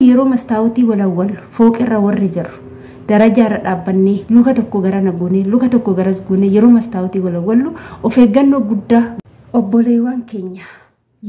Yeroo mastaawutii walawwallu fooqirra warri jiru darajaarra dhaabbannee luka tokko gara goonee luka tokko garas goonee yeroo mastaawutii walawwallu of eeggannoo guddaa. Obboleewwan keenya,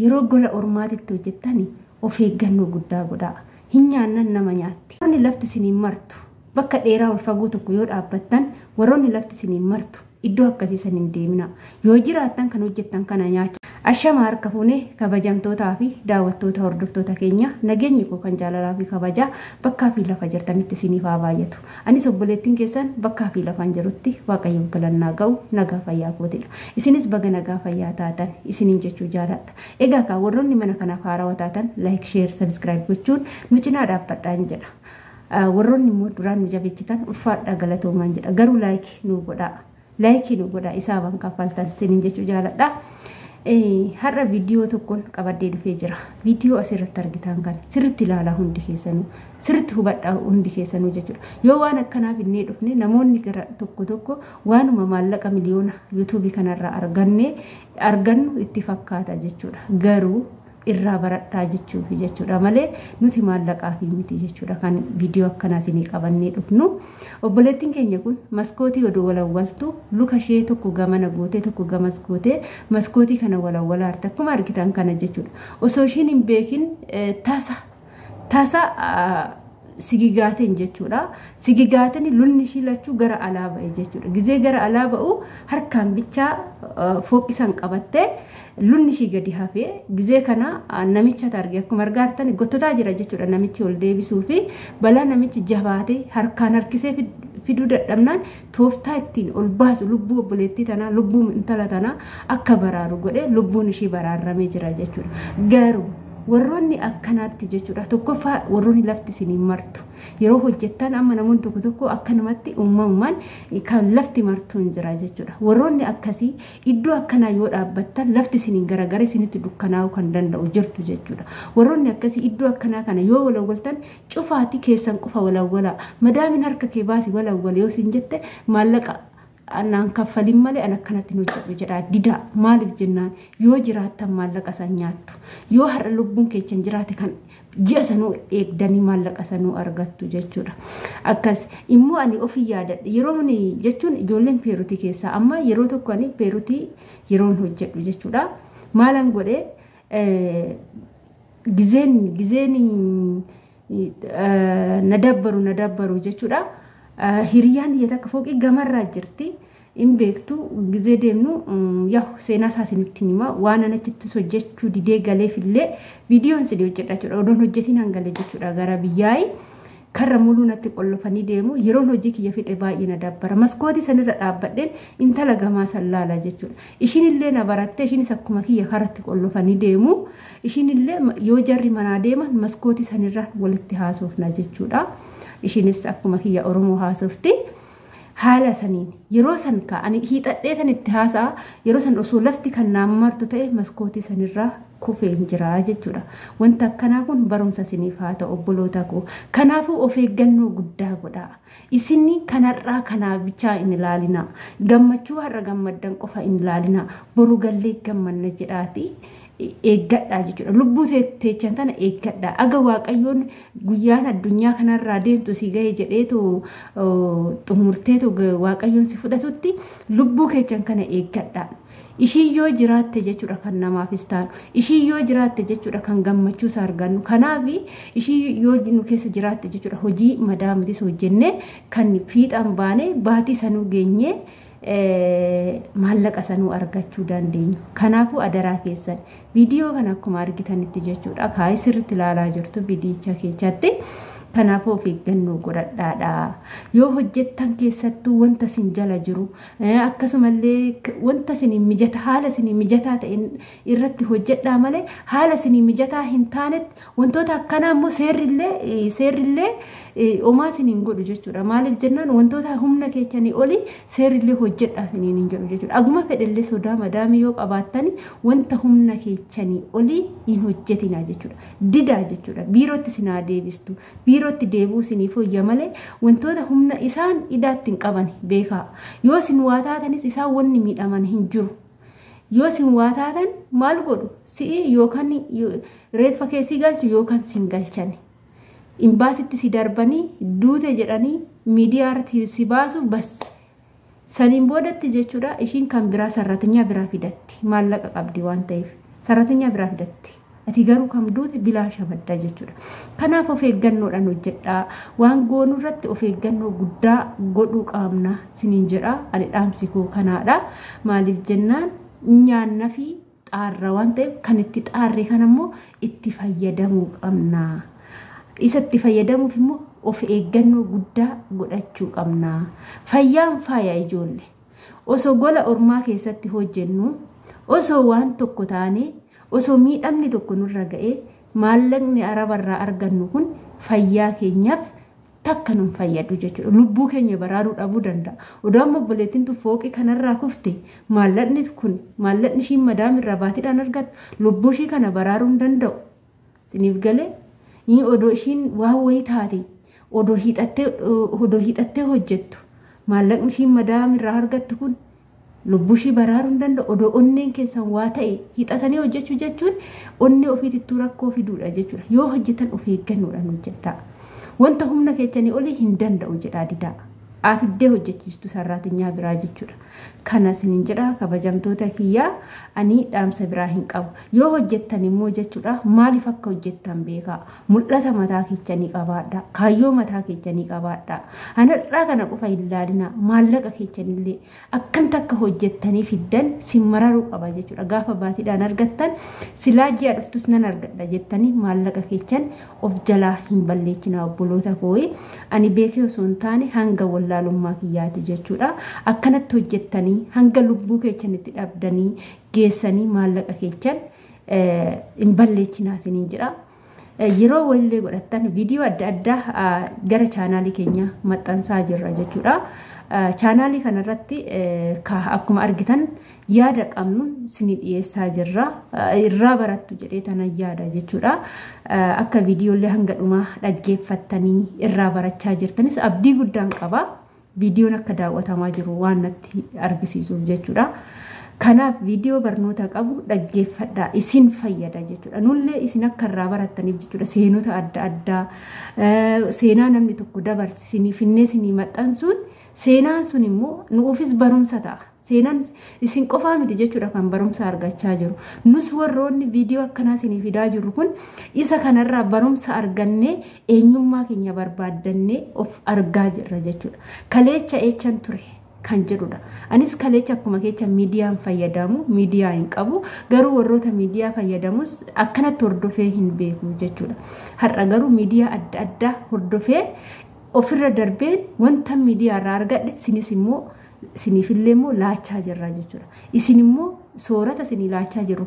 yeroo gola ormaatitti hojjettani of eeggannoo guddaa godhaa. Hin nyaannan nama nyaatti. Warroonni lafti isiniin martu bakka dheeraa ol fagoo tokko yoo dhaabbattan, warroonni lafti isiniin martu iddoo akkasii san hin deemina. Yoo jiraattan kan hojjettan kana nyaachuu. Ashama harka fuunee, kabajamtootaa fi daawwattoota hordoftoota keenya, nageenyi koo kan jaalalaa fi kabajaa bakkaa fi lafa jirtanitti isiniif haa baay'atu. Anis obboleettiin keessan bakkaa fi lafan jirutti Waaqayyoof galannaa ga'u nagaa fayyaa kootidha. Isinis baga nagaa fayyaa taatan isiniin jechuu jaaladha. Egaa kaa warroonni mana kanaaf haarawaa taatan like, share, subscribe gochuun nu cinaa dhaabbadhaan jedha. Warroonni immoo duraan nu jabeessitan ulfaadhaa galatoomaan jedha. Garuu like nu godhaa. Like nu godhaa, isaa waan kaffaltan isiniin jechuu jaaladha. Har'a viidiyoo tokkoon qabadhee dhufee jira. Viidiyoo asirratti argitan kan sirriitti ilaalaa hundi keessanuu, sirriitti hubadhaa hundi keessanuu jechuudha. Yoo waan akkanaa finnee dhufne namoonni gara tokko tokko waanuma maallaqa miliyoona yuutuubii kanarraa arganne argannu itti fakkaata jechuudha. Garuu irraa baradhaa jechuufi jechuudha malee nuti maallaqaa fi miti jechuudha kan viidiyoo akkanaa isinii qabannee dhufnu. Obboleettiin keenya kun maskootii oduu walawwaltu luka ishee tokko gamana gootee tokko gamas gootee maskootii kana walawwalaarte akkuma argitan kana jechuudha. Osoo ishiin hin beekin tasa tasa sigigaateen jechuudha. Sigigaateen lunni ishii lachuu gara alaa ba'e jechuudha. Gizee gara alaa ba'u harkaan bichaa fooqisan qabattee lunni ishii gadi hafee, gizee kana namicha arge. Akkuma argaa jirtan gottotaa jira jechuudha namichi ol deebisuu fi balaa namichi jabaatee harkaan harkisee fiduu dadhabnaan tooftaa ittiin ol baasu lubbuu obboleettii tanaa, lubbuu intala tanaa akka baraaru godhee lubbuun ishii baraarramee jira jechuudha. Garuu warroonni akkanaatti jechuudha, tokkoffaa warroonni lafti isiniin martu yeroo hojjettan, amma namoonni tokko tokko akkanumatti uumamumaan kan lafti martu hin jira jechuudha. Warroonni akkasii iddoo akkanaa yoo dhaabbattan lafti isiniin garagara isinitti dukkanaa'uu kan danda'u jirtu jechuudha. Warroonni akkasii iddoo akkanaa kana yoo walawwaltan cufaati keessan qofa walawwalaa. Madaamin harka kee baasi walawwala yoo isin jette, maallaqa anaan kaffalin malee an akkanatti hin hojjedhu jedha didaa. Maaliif jennaan, yoo jiraattan maallaqa san nyaattu, yoo har'a lubbuun keessan jiraate kan ji'a sanuu eegdanii maallaqa sanuu argattu jechuudha. Akkas immoo ani ofii yaadadhe yeroo ani jechuun ijoolleen Peeruutii keessaa amma yeroo tokko ani Peeruutii yeroon hojjedhu jechuudha. Maalan godhee, gizeen na dabbaru jechuudha. Hiriyaan biyya takka fooqii gamarraa jirti. Hin beektu, gizee deemnu yaa seenaa isaa isinitti hima. Waan an achitti hojjechuu didee galeef illee viidiyoon isin hojjedha jechuudha. Odoon hojjetiin hangale jechuudha gara biyyaayi. Karra muluu natti qollofanii deemu. Yeroon hojii kiyya fixe baay'ee na dabbara. Maskootii sanirra dhaabbadheen intala gamaa san laala jechuudha. Ishiin illee na barattee ishiinis akkuma kiyya karatti qollofanii deemu. Ishiin illee yoo jarri manaa deeman maskootii sanirra walitti haasofna jechuudha. Ishiinis akkuma kiyya Oromoo haasofti. Haala saniin yeroo san ani hiixadhee san itti haasa'a, yeroo san osoo lafti kan naan martu ta'e maskootii sanirraa kufee hin jira jechuudha. Wanta akkanaa kun barumsa isiniif haa ta'u, obboloota koo. Kanaafuu of eeggannoo guddaa godhaa. Isin kanarraa kanaa bichaa hin ilaalina. Gammachuu har'a gammaddan qofa hin ilaalina. Boru gallee gammanna jedhaati eeggadhaa jechuudha. Lubbuu teechan tana eeggadhaa. Aga Waaqayyoon guyyaan addunyaa kanarraa deemtu si gahe jedheetu xumurteetu Waaqayyoon si fudhatutti lubbuu keechan kana eeggadhaa. Ishii yoo jiraatte jechuudha kan namaafis taanu. Ishii yoo jiraatte jechuudha kan gammachuu isaa argannu. Kanaaf ishii yoo nu keessa jiraatte jechuudha hojii madaamitis hojjennee kan fiixaan baane baatii sanuu geenyee maallaqa sanuu argachuu dandeenyu. Kanaafuu adaraa keessan, viidiyoo kana akkuma argitanitti jechuudha kaayee sirriitti ilaalaa jirtu viidiyicha keessatti. Kanaafuu of eeggannoo godhadhaadha. Yoo hojjettan keessattuu wanta isin jala jiru akkasumallee wanta isin mijata haala isin mijataa ta'e irratti hojjedhaa malee haala isin mijataa hin taanetti wantoota akkanaa immoo seerrillee homaa isin hin godhu jechuudha. Maaliif jennaan, wantoota humna keessanii olii seerrillee hojjedhaa isiniin hin jedhu jechuudha. Aguma fedhellee sodaa madaamii yoo qabaattani wanta humna keessanii olii hin hojjetinaa jechuudha. Didaa jechuudha. Biirootti isin haa deebistu. Biirootti deebi'uu isiniif hoyya malee wantoota humna isaan idaatti hin qaban beekaa. Yoo isin waa taatanis isaan wanni miidhaman hin jiru. Yoo isin waa taatan maal godhu? Si'i yookaan reeffa keessi galchu yookaan sin galchani. Imbaasitti si darbanii duute jedhanii miidiyaa irratti si baasu bas. Saniin boodatti jechuudha ishiin kan biraa sarratinyaa biraa fidatti. Maallaqa qabdi waan ta'eef sarratinyaa biraa fidatti. Ati garuu kam duute bilaa shabaddaa jechuudha. Kanaaf of eeggannoodhaan hojjedhaa. Waan goonuu irratti of eeggannoo guddaa godhuu qabna siniin jedha. Ani dhaamsi koo kanaadha. Maaliif jennaan nyaanna fi xaarra waan ta'eef kan itti xaarre kanammoo itti fayyadamuu qabna. Isa itti fayyadamuuf immoo of eeggannoo guddaa godhachuu qabna. Fayyaan faaya ijoollee. Osoo gola ormaa keessatti hojjennu, osoo waan tokko taane, osoo miidhamni tokko nurra ga'ee maallaqni arabarraa argannu kun fayyaa keenyaaf takka nun fayyadu jechuudha. Lubbuu keenya baraaruu dhabuu danda'a. Odoo amma obboleettiin tun fooqii kanarraa kufte maallaqni kun maallaqni ishiin madaamirraa baatiidhaan argattu lubbuu ishii kana baraaruu hin danda'u. Isiniif galee odoo ishiin waan wayii taate odoo hiixattee hojjettu maallaqni ishiin madaamirraa argattu kun lubbuu ishii baraaruu hin danda'u. Odoo onneen keessan waa ta'e hiixatanii hojjechuu jechuun onnee ofiitittuu rakkoo fiduudha jechuudha. Yoo hojjetan of eeggannoodhaan hojjedhaa. Wanta humna keessanii olii hin danda'u jedhaa didaa. Afiddee hojjechiistu sarraatinyaa biraa jechuudha. Kana isiniin jedha kabajamtoota kiyyaa ani dhaamsa biraa hin qabu. Yoo hojjettan immoo jechuudha maaliif akka hojjettan beekaa. Mul'ata mataa keessanii qabaadhaa. Kaayyoo mataa keessanii qabaadhaa. Anarraa kana qofa hin ilaalinaa. Maallaqa keessanillee akkamitti akka hojjettanii fiddan sin mararuu qaba jechuudha. Gaafa baatiidhaan argattan silaa ji'a dhuftus nan argadha jettanii maallaqa keessan of jalaa hin balleessinaa obboloota koo. Ani beekee osoo hin taane hanga wallaalummaa kiyyaati jechuudha. Akkanatti hojjettanii hanga lubbuu keessanitti dhabdanii geessanii maallaqa keessan hin balleessinaa isiniin jedha. Yeroo walillee godhattan viidiyoo adda addaa gara chaanaalii keenya maxxansaa jirra jechuudha. Chaanaalii kanarratti akkuma argitan yaada qabnu isinii dhiyeessaa jirra. Irraa barattu jedhee tanan yaada jechuudha. Akka viidiyoolee hanga dhumaa dhaggeeffattanii irraa barachaa jirtanis abdii guddaan qaba. Viidiyoon akka daawwatamaa jiru waan natti argisiisuuf jechuudha. Kanaaf viidiyoo barnoota qabu dhaggeeffadhaa isin fayyada jechuudha. Nullee isin akka irraa barattaniif jechuudha. Seenota adda addaa seenaa namni tokko dabarse isinii finnee isinii maxxansuun seenaan sun immoo nuufis barumsa ta'a. Seenaan isin qofaa miti jechuudha kan barumsa argachaa jiru. Nus warroonni viidiyoo akkanaa isinii fidaa jirru kun isa kanarraa barumsa argannee eenyummaa keenya barbaaddannee of argaa jirra jechuudha. Kaleecha eechan ture kan jedhudha. Anis kaleecha akkuma kecha miidiyaan fayyadamu, miidiyaa hin qabu. Garuu warroota miidiyaa fayyadamus akkanatti hordofee hin beeku jechuudha. Har'a garuu miidiyaa adda addaa hordofee ofirra darbeen wanta miidiyaa irraa argadhe isinis immoo isiniifillee immoo laachaa jirra jechuudha. Isin immoo soorata isinii laachaa jiru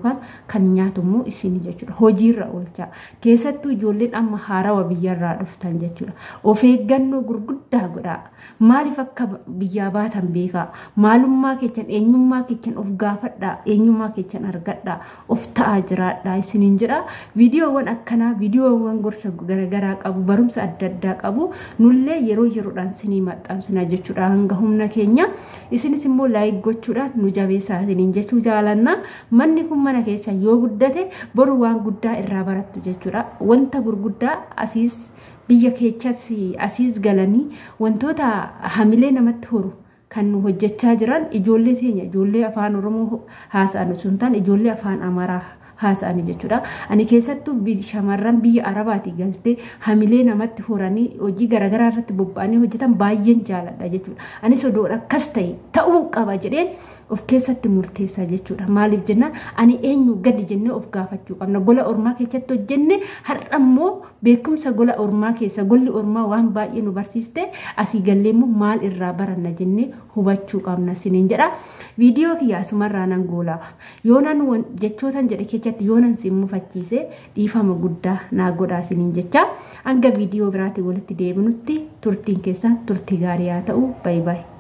kan nyaatu immoo isin jechuudha. Hojiirra oolchaa. Keessattuu ijoolleen amma haarawa biyyarraa dhuftan jechuudha. Of eeggannoo gurguddaa godhaa. Maaliif akka biyyaa baatan beekaa. Maalummaa keessan eenyummaa keessan of gaafadhaa. Eenyummaa keessan argadhaa. Of ta'aa jiraadhaa isiniin jedha. Viidiyoowwan akkanaa viidiyoowwan gorsa garaagaraa qabu barumsa adda addaa qabu nullee yeroo yeroodhaan isinii maxxansina jechuudha hanga humna keenya. Isinis immoo laayik gochuudhaan nu jabeessaa isiniin jechuu jaalanna. Manni kun mana keessa yoo guddate boru waan guddaa irraa barattu jechuudha. Wanta gurguddaa asiis biyya keessas asiis galanii wantoota hamilee namatti horu kan nu hojjechaa jiran ijoollee teenya ijoollee afaan Oromoo haasa'an osoo hin taane ijoollee afaan Amaaraa haasa'anii jechuudha. Ani keessattuu shamarran biyya Arabaatii galtee hamilee namatti horanii hojii garaagaraa irratti bobba'anii hojjetan baay'een jaaladha jechuudha. Anis odoo akkas ta'e ta'uun qaba jedheen of keessatti murteessa jechuudha. Maaliif jennaan ani eenyu gadi jennee of gaafachuu qabna. Gola ormaa keessatti hojjenne har'a immoo beekumsa gola ormaa keessa golli ormaa waan baay'ee nu barsiiste asii gallee immoo maal irraa baranna jennee hubachuu qabna isiniin jedha. Viidiyoo kiyya asumarraa nan goolaba. Yoonan jechootan jedhe keessatti yoonan si mufachiise dhiifama guddaa naa godhaa isiniin jecha. Hanga viidiyoo biraatiin walitti deebinutti turtiin keessan turtii gaarii haa ta'u. Baay'ee baay'ee.